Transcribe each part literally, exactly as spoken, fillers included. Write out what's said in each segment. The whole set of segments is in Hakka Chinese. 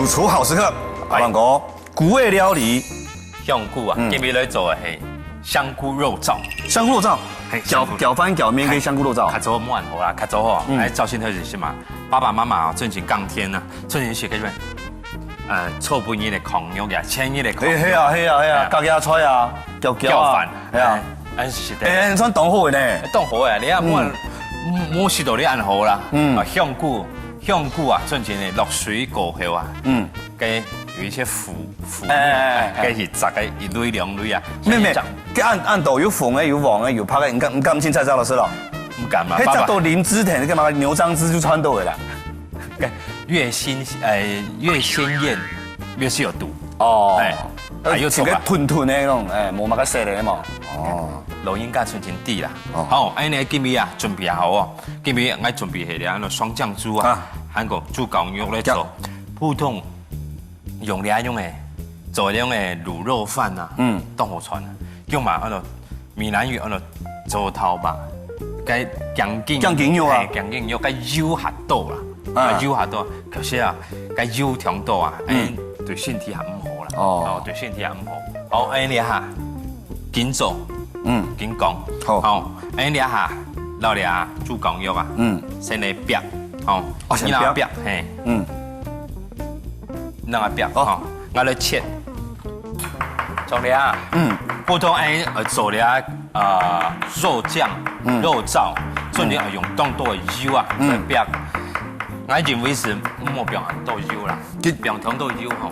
廚好食客，阿旺哥，古味料理，香菇啊，嗯。今日來做个係香菇肉燥。香菇肉燥，嘿，攪，香菇。攪飯攪麵个香菇肉燥。較早無恁好啦，較早吼，嗯。哎，照現在是什麼？爸爸媽媽哦，正經耕田啊，正經是个，呃，臭不泥的炕肉呀，千年的炕肉。嘿，嘿啊，嘿啊，嘿啊，哎呀。隔夜菜啊，攪攪啊，攪飯，嘿啊。哎，哎，是的。哎，哎，算當好个呢。當好个，你看，嗯。無，無食到你恁好啦。嗯。啊，香菇，香菇啊，正經个落水過後啊，嗯。 該有一些腐，腐木，哎，哎，哎，哎。該係摘个一蕊兩蕊啊。妹妹，像這樣。該恁，恁多有紅个、有黃个、有白个，你敢，你敢清採摘落去咯？毋敢嘛，嘿，爸爸。摘到靈芝藤，你幹嘛牛樟芝就攢到个啦？該越新，呃，越鮮豔，越是有毒。哦。哎，呃，還有蟲啊。像該吞吞个那種，哎，無麼个色个嘛。哦。老人家存真知啦。哦。好，恁呢今日啊，準備好哦。今日𠊎準備係了，那雙醬豬啊，啊。還有豬絞肉來做。呀。普通 用這樣个，做這樣个滷肉飯啊，嗯。當好賺啊。叫嘛，安到閩南語安到做頭吧，該薑筋，薑筋肉啊。哎，薑筋肉，該油較多啦，啊。該油較多，可是啊，該油忒多啊，嗯。哎，對身體還毋好啦。哦。哦，對身體還毋好。好，哎，你哈，緊做，嗯。緊講。好。好，哎，你哈，老弟啊，豬絞肉啊，嗯。先來煏，好，哦，先煏。你那煏，嘿。嗯。 那個煏，哦。吼，𠊎來切。像這啊，嗯。普通恁，呃，做這，呃，肉醬，嗯。肉燥，做這，嗯。呃，用當多个油啊，嗯。來煏。𠊎認為係莫放恁多油啦，就放當多油吼。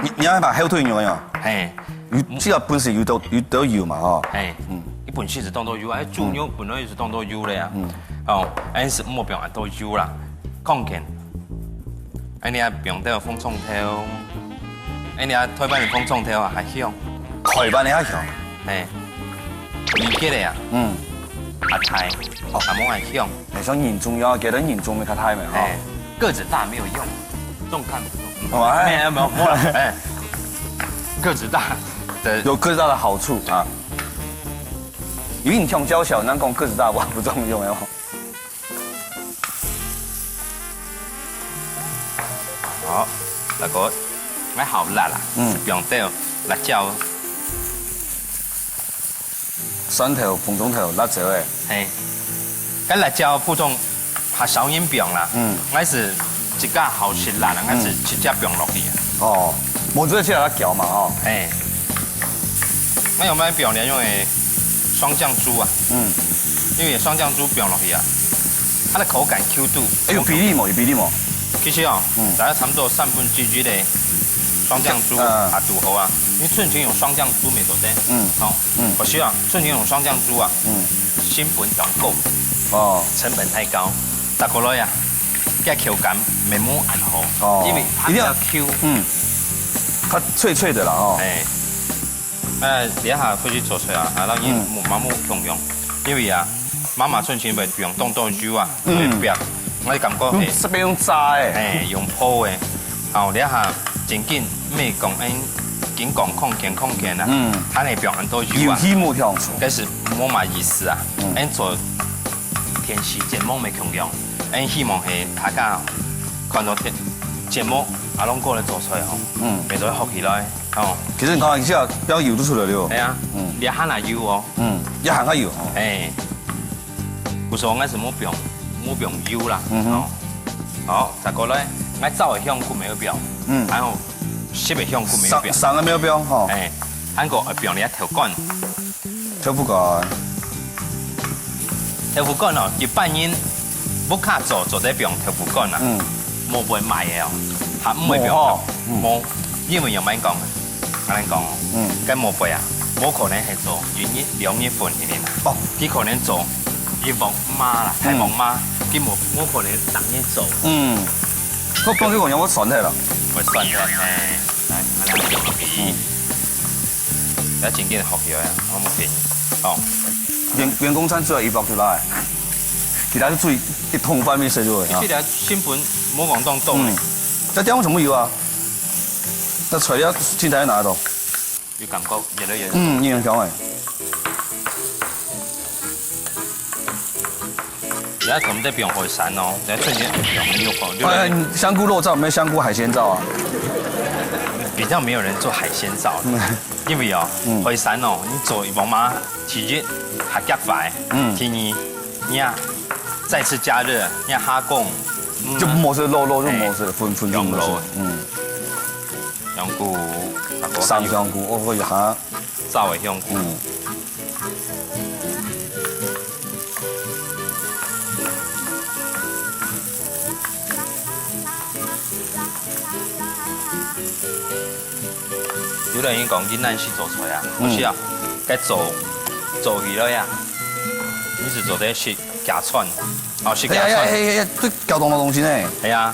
你，你愛把後腿肉呀？嘿。有，只要本身有都，有都有嘛，吼。嘿。嗯。一般其實當多油啊，豬肉本來就係當多油个啊。嗯。哦，恁係莫放恁多油啦，看見。 哎，你啊，放兜紅蔥頭，哎，你啊，台灣个紅蔥頭啊，較香。台灣个較香。嘿，你記得啊？嗯。較大，哦。較無恁香。哎，像人中藥，記得人中藥較大咩，吼。哎，個子大沒有用，中看不中。哦，哎。沒有，沒有，沒有了。哎，個子大的有個子大的好處啊。有影響較小，難講個子大，我不中用哦。 好，大哥，𠊎好辣啦，嗯。放兜辣椒。蒜頭、紅蔥頭、辣椒誒。嘿，該辣椒普通較少人放啦，嗯。𠊎係自家好食辣啦，嗯。𠊎係直接放落去啊。哦，無做得去給它攪嘛，吼。嘿。 𠊎有買放了用个雙醬豬啊，嗯。因為雙醬豬放落去啊，它的口感Q度，哎，有比例無？有比例無？其實哦，嗯。大概差不多三分之一的雙醬豬呃。啊，堵好啊。因為純淨用雙醬豬無做得，嗯。哦，嗯。可是啊，純淨用雙醬豬啊，嗯。成本當高，哦。成本太高，打過來啊，該口感沒無恁好，哦。因為它比較Q，一定要，嗯，它脆脆的啦，哦。哎。 呃，這下開始做出來啊，啊，讓人嗯。慢慢共用。因為啊，媽媽從前會用當多油啊，嗯。會煏，我感覺係，用，這邊用炸的。哎，用烰的。好，這下正經，莫講恁，緊講空間空間啊，嗯。它會煏很多油啊，油氣無強出。但是無麼意思啊，嗯。恁做電視節目會共用，恁希望係大家看到電，節目啊，攏過來做出來吼，嗯。會做得學起來。 哦。其實你看一下，標油都出來了。哎呀，嗯。這下還有哦。嗯，這下還有哦。哎，不是，應該係莫放，莫放油啦。嗯哼。哦。好，再過來，𠊎燥个香菇無放，嗯。然後濕个香菇無放。生，生个無放，吼。哎，還過愛放這豆乾。 豆腐乾。豆腐乾哦，一般人屋下做，做得放豆腐乾啊。嗯。無會買个哦，還毋會放。無吼。嗯。無，因為有買講，恁樣講哦，嗯。該無會啊，無可能係做一日兩日份个呢。哦。佢可能做一鑊嫲啦，大鑊嫲，嗯。佢無，無可能逐日做。嗯。我放這個，我酸忒了。會酸忒，哎，來，𠊎來放落去。嗯。 要緊緊學起來啊，我們便宜。哦。員，員工餐只有一包就來，其他就煮一桶飯面食就好了啊。你這條成本無講當多呢。嗯。這地方全部有啊。那材料現在拿得到。有感覺越來越，嗯，你很香哎。人家可能在表海参哦，人家瞬间表很有口，对不哎，对？香菇肉燥没有香菇海鲜燥啊？比较没有人做海鲜燥，因为哦，嗯海参哦，你做一帮嘛，其实还加快，嗯第二，你啊，再次加热，你啊哈贡，嗯就没事，肉肉就没事，粉粉就没事羊肉，嗯，香菇，啊，生香菇，我我有哈，燥的香菇。嗯。有人講，你难是做出来啊，嗯不是啊，该做做起来呀，你是做得食加串，哦，食哎呀哎呀加串，哎呀，这搞懂的东西呢。哎呀。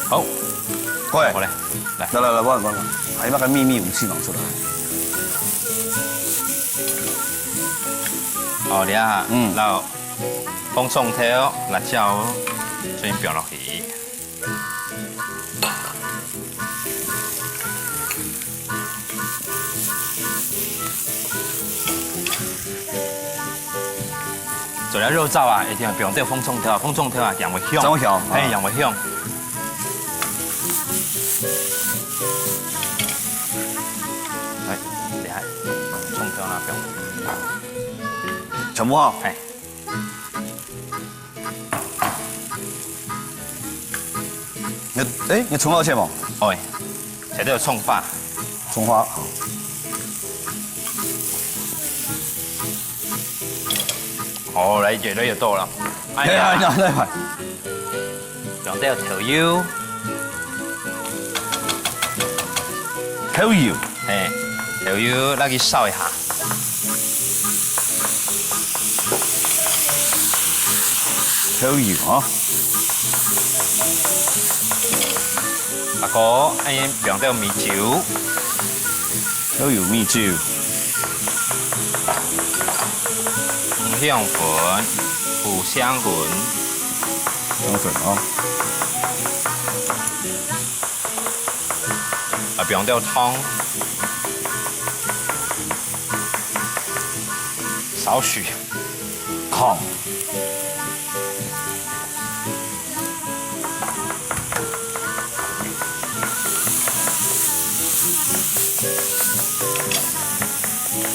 好，喂，好嘞，来，来来来，我我我，还有那个秘密武器拿出来。好，你看，嗯嗯，然后红葱头、辣椒，全部放落去。 做了肉燥啊，一定要放這紅蔥頭啊，紅蔥頭啊，樣會香。真會香，嘿，啊樣會香。來，厲害，蔥頭那放。全部哈。嘿。 你，哎，你蔥好切無？哦，切到蔥花。蔥花，好。好，來，越來越多了。哎呀，哎呀，哎呀，哎呀。用到豆油。豆油。哎，豆油，拿去燒一下。 豆油啊。啊，哥，恁樣放到米酒。豆油、米酒。五香粉、五香粉。香粉啊。啊，放到糖。少许。 烫。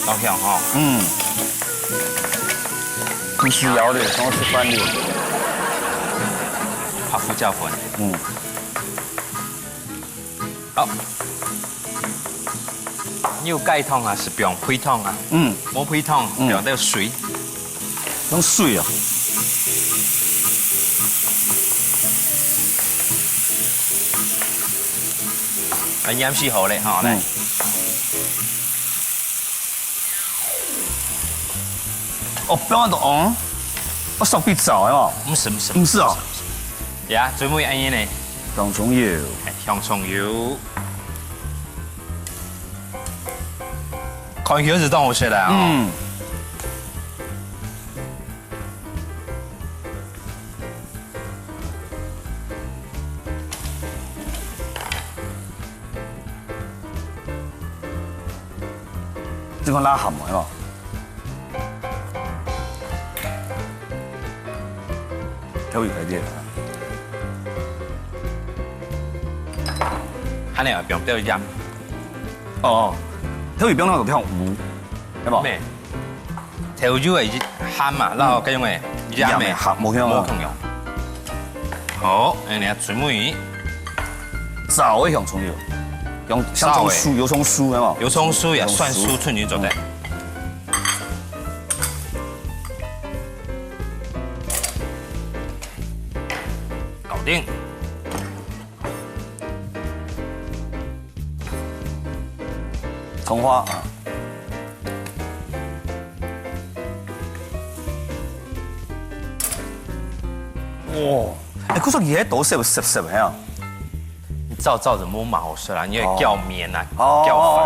老香哈。嗯。不需要的，全部是番茄。怕胡椒粉。嗯。 好。你有雞湯啊，係放配湯啊？嗯。無配湯，嗯。放兜水。用水啊。啊，鹽水好咧，吼，來。嗯。 哦，不要都哦，我手臂早哎哦。毋係，毋係，毋係哦。呀，最尾恁樣呢？香蔥油。哎，香蔥油。看起來係當好食啦哦。嗯。 這款拉鹹个哦。調味開始啊。還有放點鹽。哦，哦，調味放那個調味，係無？咩？ 豆油个鹹嘛，然後該用个鹽个，鹽个鹹，無共樣啊。無共樣。好，恁樣最尾。燥个香蔥油，用香蔥酥，燥个。油蔥酥，係無？油蔥酥也蒜酥，油蔥酥。蒜酥，春雨做得。嗯。搞定。 蔥花啊。哇，哎，可是佢還多少濕濕个啊？燥燥个，無麼好食啦，因為哦。較綿啊，哦。較煩。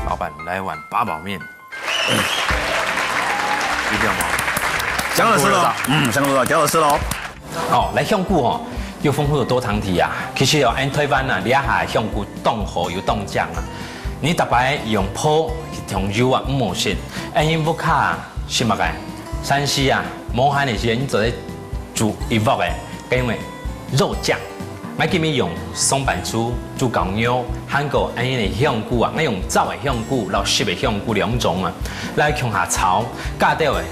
老闆，來碗八寶麵。一定要吗？香老师咯，嗯，香老师，姜老师咯。哦，來香菇吼，有豐富个多糖體啊。其實哦，恁台灣啊，這下香菇當好又當靚啊。你逐擺用烰，用油啊，毋好食。恁因屋下啊，食麼个？山西啊，無閒个時間，你做得煮一鑊个，叫做肉醬。𠊎今日用松板豬、豬絞肉，還過恁樣个香菇啊，𠊎用燥个香菇，摎濕个香菇兩種啊，來共下炒，加兜个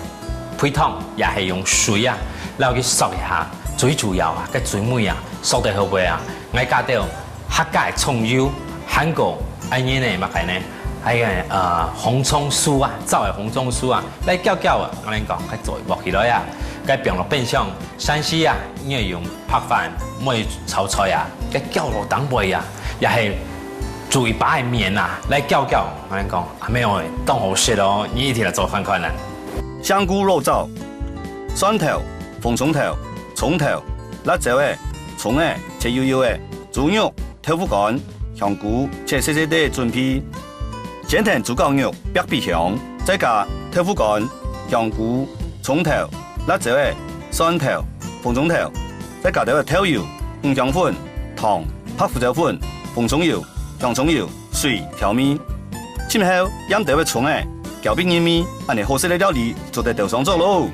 配湯也係用水啊，摎佢嗦一下，最主要啊，該最尾啊，嗦得好味啊，𠊎加兜客家个蔥油，還過恁樣呢麼个呢？還有呃紅蔥酥啊，燥个紅蔥酥啊，來攪攪啊，𠊎等講，該做落起來啊，該放落冰箱，三時啊，你愛用白飯，毋愛炒菜啊，該攪落當歸啊，也係煮一把个麵啊，來攪攪，𠊎等講，阿妹哦，當好食哦，你一定來做看看啊。 香菇肉燥，蒜頭、紅蔥頭、蔥頭、辣椒仔、蔥仔切幼幼仔，豬肉、豆腐乾、香菇切細細垤準備。先㧡豬絞肉煏分香，再加豆腐乾、香菇、蔥頭、辣椒仔、蒜頭、紅蔥頭，再加兜仔豆油、五香粉、糖、白胡椒粉、紅蔥油、香蔥油、 水調味。盡後，掞兜仔蔥仔，攪分入味，恁呢好食个料理做得兜上桌囉。